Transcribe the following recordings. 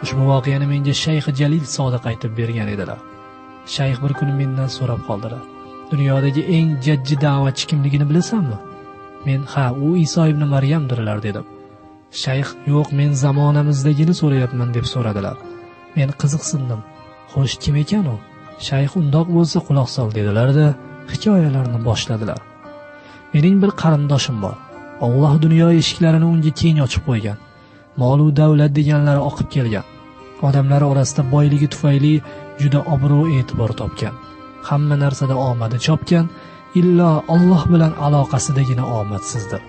Ushbu voqeani menga Shayx Jalil Sodiq aytib bergan edilar. Shayx bir kuni mendan so'rab qoldilar. Dunyodagi eng jajji da'vatchi kimligini bilasanmi? Men ha, u Iso ibn Maryamdirlar dedim. Shayx yo'q, men zamonamizdagini so'rayapman deb so'radilar. Men qiziqsindim. Xo'sh, kim ekan u? Shayx undoq bo'lsa quloq sol dedilar-da, hikoyalarni boshladilar. Mening bir qarindoshim bor. Alloh dunyo eshiklarini unga keng ochib qo'ygan. Mol u davlat deganlari oqib kelgan. Odamlar orasida boyligi tufayli juda obro' e'tibor topgan. Hamma narsada omadi chopgan, illo Alloh bilan aloqasidagina omadsizdir.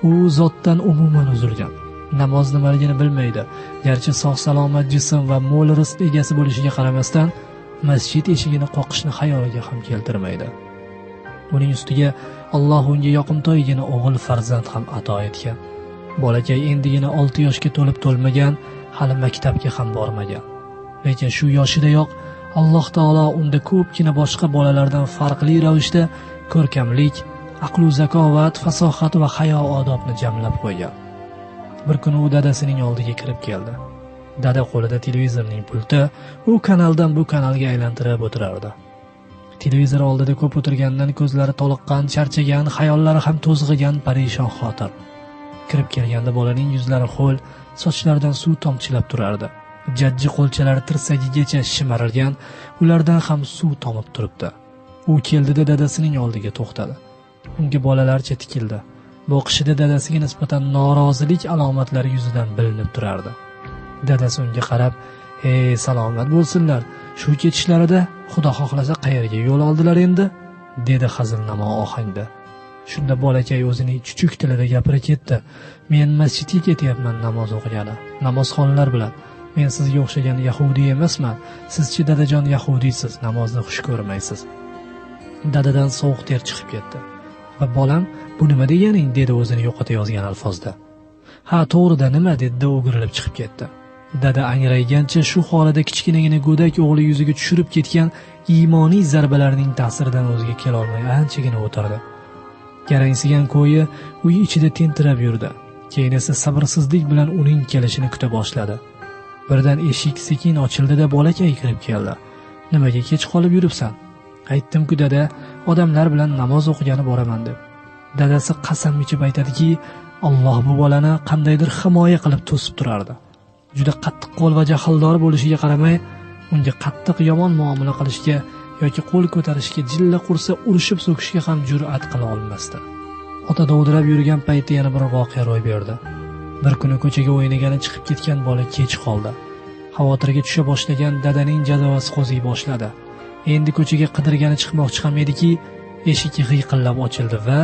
U zotdan umuman uzilgan. Namoz nimaligini bilmaydi. Garchi sog' salomat jism va mo'l rizq egasi bo'lishiga qaramasdan, masjid eshigini qoqishni xayoliga ham keltirmaydi. Uning ustiga Alloh unga yoqimtoygina o'g'il farzand ham ato etgan. Bolakay endigina 6 yoshga to'lib to'lmagan, hali maktabga ham bormagan. Lekin shu yoshidayoq Alloh taolo unda ko'pgina boshqa bolalardan farqli ravishda ko'rkamlik, aqlu zakovat, fasohat va hayo odobni jamlab qo'ygan. Bir kuni u dadasining oldiga kirib keldi. Dada qo'lida televizorning pulti, u kanaldan bu kanalga aylantirib o'tirardi. Televizor oldida ko'p o'tirgandan ko'zlari toliqqan, charchagan, xayollari ham to'zg'igan parishon xotir. Kirib kelganda bolaning yuzlari ho'l, sochlaridan suv tomchilab turardi. Jajji qo'lchalari tirsagigacha shimarilgan, ulardan ham suv tomib turibdi. U keldida dadasining oldiga to'xtadi. Unga bolalarcha tikildi. Boqishida dadasiga nisbatan norozilik alomatlari yuzidan bilinib turardi. Dadasi unga qarab, "Ey, salomat bo'lsinlar. Shu ketishlarida Xudo xohlasa qayerga yo'l oldilar endi?" dedi hazilnamo ohangda. Shunda bolakay o'zining chuchuk tilida gapira ketdi. "Men masjidga ketyapman namoz o'qigani, namozxonlar bilan. Men sizga o'xshagan yahudiy emasman. Sizchi dadajon yahudiysiz, namozni xush ko'rmaysiz." Dadadan sovuq ter chiqib ketdi. Va bolam, bu nima deganing, dedi o'zini yo'qota yozgan alfozda. Ha, to'g'rida nima, dedi, o'girilib chiqib ketdi. Dada angraygancha shu holida kichkinagina go'dak o'g'li yuziga tushirib ketgan iymoniy zarbalarning ta'siridan o'ziga kela olmay anchagina o'tirdi. Garangsigan ko'yi uy ichida tentirab yurdi. Keyin esa sabrsizlik bilan uning kelishini kuta boshladi. Birdan eshik sekin ochildi-da bolakay kirib keldi. "Nimaga kech qolib yuribsan?" "Aytdim-ku dada, odamlar bilan namoz o'qigani boraman" deb. Dadasi qasam ichib aytadiki, Alloh bu bolani qandaydir himoya qilib to'sib turardi. Juda qattiq qo'l va jahldor bo'lishiga qaramay, unga qattiq yomon muomala qilishga yoki qo'l ko'tarishga, jilla qursa urishib so'kishga ham jur'at qila olmasdi. Ota dovdirab yurgan paytda yana bir voqea ro'y berdi. Bir kuni ko'chaga o'ynagani chiqib ketgan bola kech qoldi. Xavotirga tusha boshlagan dadaning jazavasi qo'ziy boshladi. Endi ko'chaga qidirgani chiqmoqchi ham ediki, eshik g'iyqillab ochildi va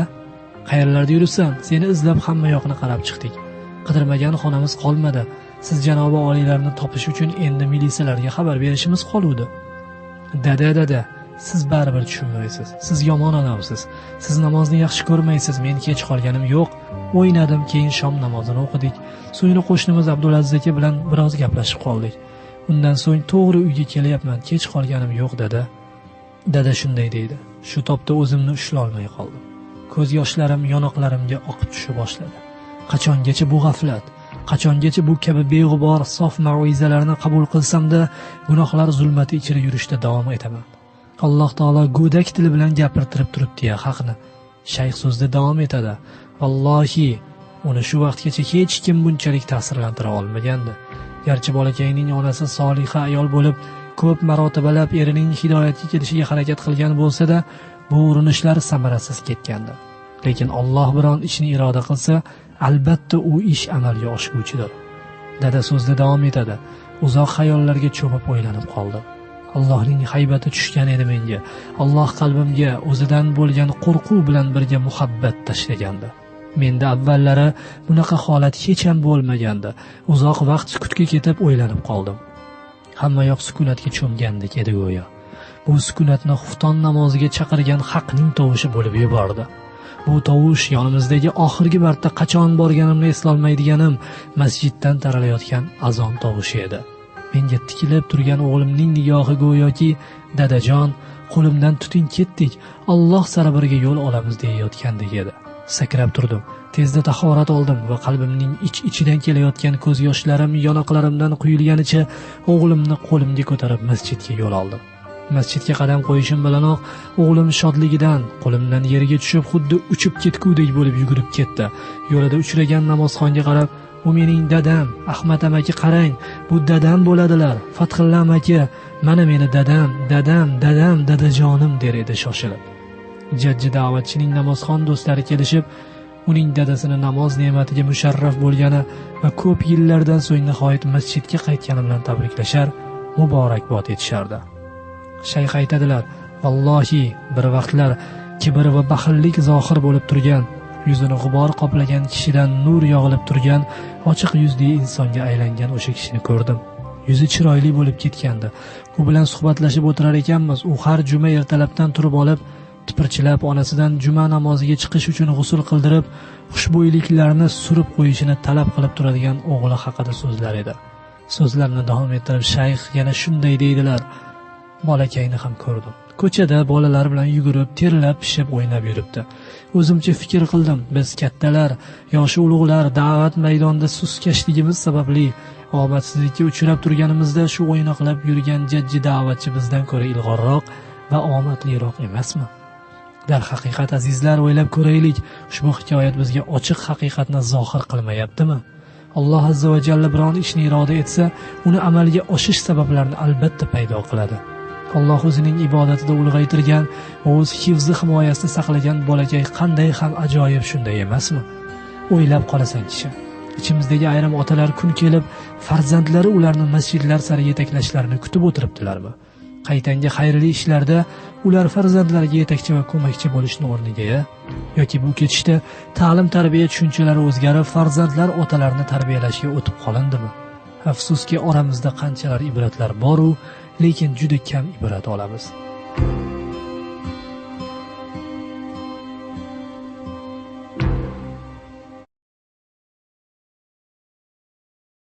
"Qayerlarda yuribsan? Seni izlab hamma yoqni qarab chiqdik. Qidirmagan xonamiz qolmadi. Siz janobi oliylarni topish uchun endi militsiyalarga xabar berishimiz qoluvdi." "Dada, dada, siz baribir tushunmaysiz. Siz yomon odamsiz. Siz namozni yaxshi ko'rmaysiz. Men kech qolganim yo'q. O'ynadim, keyin shom namozini o'qidik. So'ngra qo'shnimiz Abdulaziz aka bilan biroz gaplashib qoldik. Undan so'ng to'g'ri uyga kelyapman. Kech qolganim yo'q, dada." Dada shunday deydi. Shu topda o'zimni ushlolmay qoldim. Ko'z yoshlarim yonoqlarimga oqib tusha boshladi. Qachongacha bu g'aflat, qachongacha bu kabi beg'ubor sof mauizalarni qabul qilsam-da, gunohlar zulmati ichra yurishda davom etaman. Alloh taolo go'dak tili bilan gapirtirib turibdi-ya haqni. Shayx so'zda davom etadi. Vallohi, uni shu vaqtgacha hech kim bunchalik ta'sirlantira olmagandi. Garchi bolakayning onasi soliha ayol bo'lib, ko'p marotabalab erining hidoyatga kelishiga harakat qilgan bo'lsa-da, bu urinishlar samarasiz ketgandi. Lekin Alloh biron ishni iroda qilsa, albatta u ish amalga oshguvchidir. Dada so'zda davom etadi. Uzoq xayollarga cho'mib o'ylanib qoldi. Allohning haybati tushgan edi menga. Alloh qalbimga o'zidan bo'lgan qo'rquv bilan birga muhabbat tashlagandi. Menda avvallari bunaqa holat hech ham bo'lmagandi. Uzoq vaqt sukutga ketib o'ylanib qoldim. Hamma yoq sukunatga cho'mgandek edi go'yo. Bu sukunatni xufton namoziga chaqirgan Haqning tovushi bo'lib yubordi. Bu tovush yonimizdagi oxirgi marta qachon borganimni eslolmaydiganim masjiddan taralayotgan azon tovushi edi. Menga tikilib turgan o'g'limning nigohi go'yoki "Dadajon, qo'limdan tuting, ketdik, Alloh sari birga yo'l olamiz" deyayotgandek edi. Sakrab turdim. Tezda tahorat oldim va qalbimning ich-ichidan kelayotgan ko'z yoshlarim yonoqlarimdan quyilganicha o'g'limni qo'limga ko'tarib masjidga yo'l oldim. Masjidga qadam qo'yishim bilanoq o'g'lim shodligidan qo'limdan yerga tushib, xuddi uchib ketgudek bo'lib yugurib ketdi. Yo'lida uchragan namozxonga qarab, "Bu mening dadam, Ahmad amaki, qarang, bu dadam bo'ladilar. Fathilla amaki, mana meni dadam, dadam, dadam, dadajonim" der edi shoshilib. Jajji da'vatchining namozxon do'stlari kelishib, uning dadasini namoz ne'matiga musharraf bo'lgani va ko'p yillardan so'ng nihoyat masjidga qaytgani bilan tabriklashar, muborakbod etishardi. Shayx aytadilar: "Vallohi, bir vaqtlar kibr va baxillik zohir bo'lib turgan, yuzini g'ubor qoplagan kishidan nur yog'ilib turgan ochiq yuzli insonga aylangan o'sha kishini ko'rdim. Yuzi chiroyli bo'lib ketgandi. U bilan suhbatlashib o'tirar ekanmiz, u har juma ertalabdan turib olib, tipirchilab onasidan juma namoziga chiqish uchun g'usul qildirib, xushbo'yliklarni surib qo'yishini talab qilib turadigan o'g'li haqida so'zlar edi." So'zlarini davom ettirib shayx yana shunday deydilar: "Bolakayni ham ko'rdim. Ko'chada bolalar bilan yugurib, terlab pishib o'ynab yuribdi. O'zimcha fikr qildim, biz kattalar, yoshi ulug'lar da'vat maydonida suskashligimiz sababli omadsizlikka uchrab turganimizda shu o'ynoqlab yurgan jajji da'vatchi bizdan ko'ra ilg'orroq va omadliroq emasmi? Darhaqiqat azizlar, o'ylab ko'raylik, ushbu hikoyat bizga ochiq haqiqatni zohir qilmayaptimi? Alloh azza va jalla biron ishni iroda etsa, uni amalga oshish sabablarini albatta paydo qiladi. Alloh o'zining ibodatida ulg'aytirgan, o'z hifzi himoyasida saqlagan bolakay qanday ham ajoyib, shunday emasmi? O'ylab qolasan kishi. Ichimizdagi ayrim otalar kun kelib farzandlari ularni masjidlar sari yetaklashlarini kutib o'tiribdilarmi? Qaytanga xayrli ishlarda ular farzandlariga yetakchi va ko'makchi bo'lishni o'rniga, yoki bu ketishda ta'lim tarbiya tushunchalari o'zgarib, farzandlar otalarni tarbiyalashga o'tib qolindimi? Afsuski, oramizda qanchalar ibratlar bor-u, lekin juda kam ibrat olamiz.